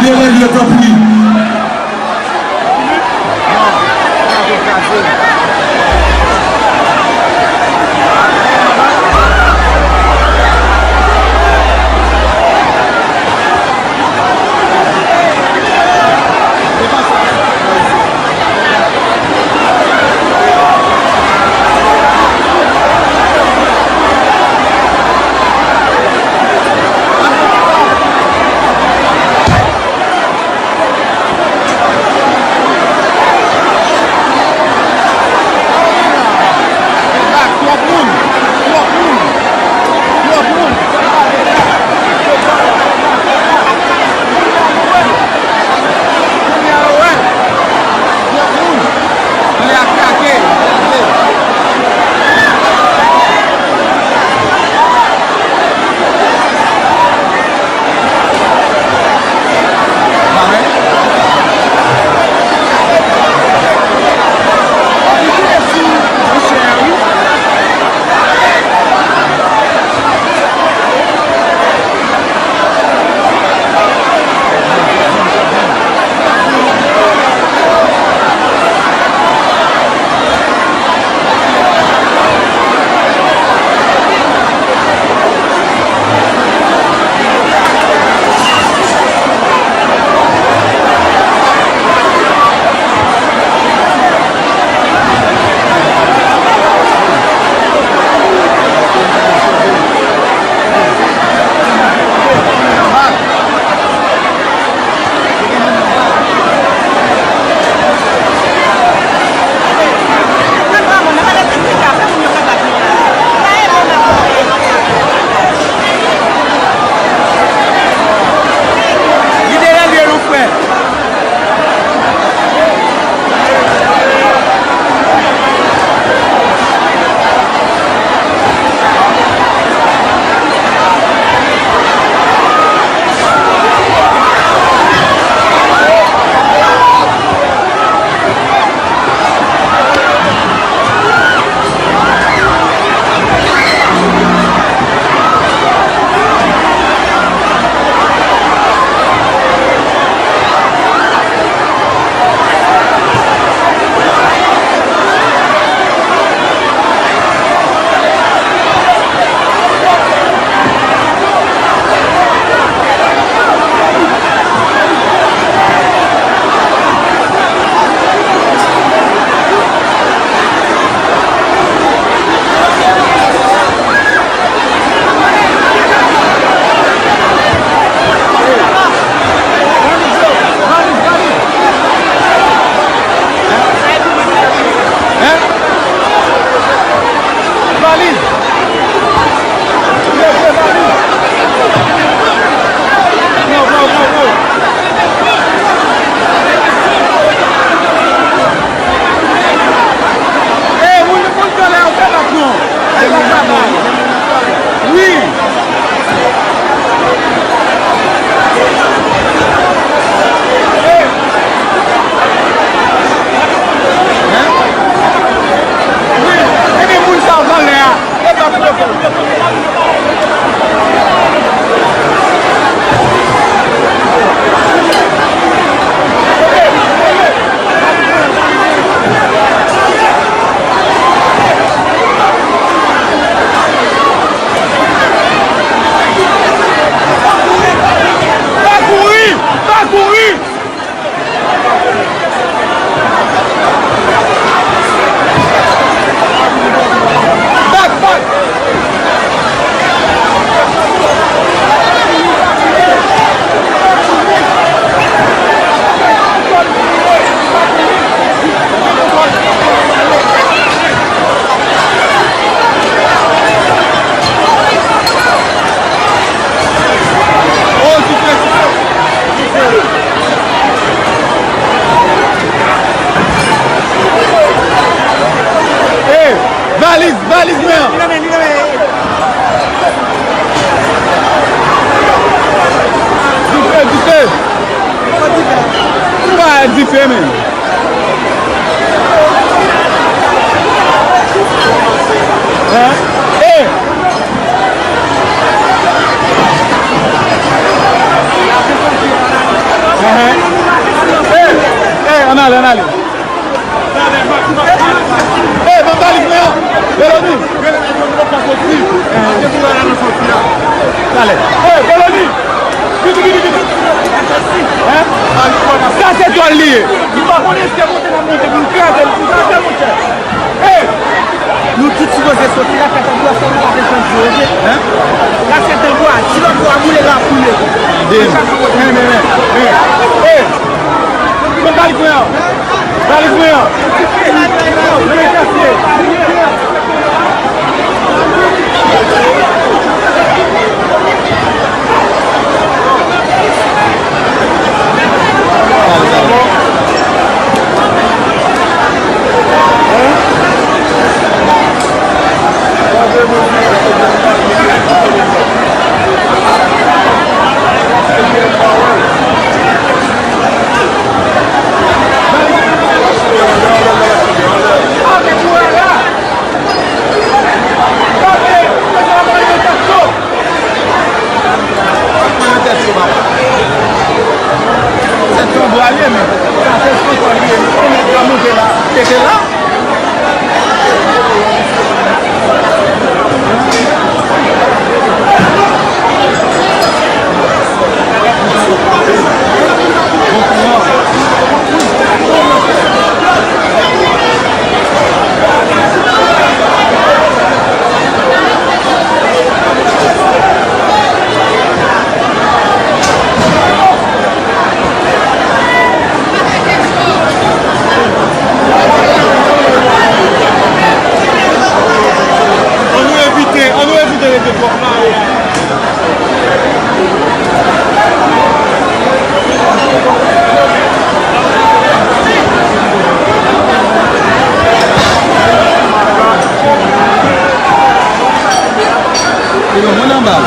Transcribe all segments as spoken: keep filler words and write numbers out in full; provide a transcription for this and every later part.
Revye, tanpri. Li derange nou, frè. Valiz! Leve valiz! Go, go, go, go! Ey, moun, moun talè yo fè bak non! Fè bak la! Wi! Wi, e de moun sa yo talè a. Pa kouri! Pa kouri! Hey, valiz, valiz mwen an. Dife, dife. Ou pa dife, men. Hein? Hey! Ann ale, ann ale. Ey, ban m valiz mwen an. Beloni. Talè. Ey, Beloni. Vini, vini, vini. Hein? Sa se tòl li ye. M pa konnen si se monte n ap monte pou n kraze l, pou n kraze l, monchè. Ey! Nou tout sipoze soti la, fè tanbou a, se nou pa desann di, oke? Hein? La se tanbou a, si lòt bò a boule, l ap boule. Ey, men, men, men, men. Ey! Mwen valiz mwen an! Valiz mwen an! Mwen kase! Tèt yo, papa. Tèt yo bwale, men. Sa se sou kò li ye. Ou mèt la monte la. Tete la. Ann nou evite, ann nou evite rete twòp la. Li gen moun anba l.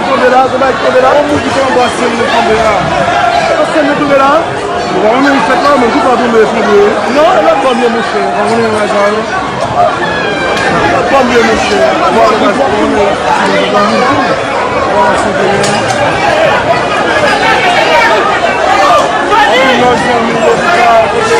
Tonbe la, tonbe la, tonbe la. Yon moun ki te anba sèn nan tonbe la. Sèn nan tonbe la. Ou pa konnen li fèt la, men tou pa tonbe, tonbe. Non, e lòt bò m ye, monchè. Ou pa konnen yon rajan, non. Lòt bò m ye, monchè. Bon, lòt bò m ye. Bon, se te. Anpil nan zanmi yo ki la, kote.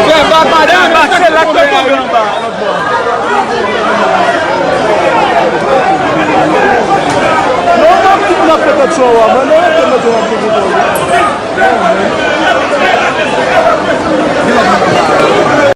Fè bak, madanm, mache la k tonbe anba. Non, non, tout moun ap fè tèt cho a, man.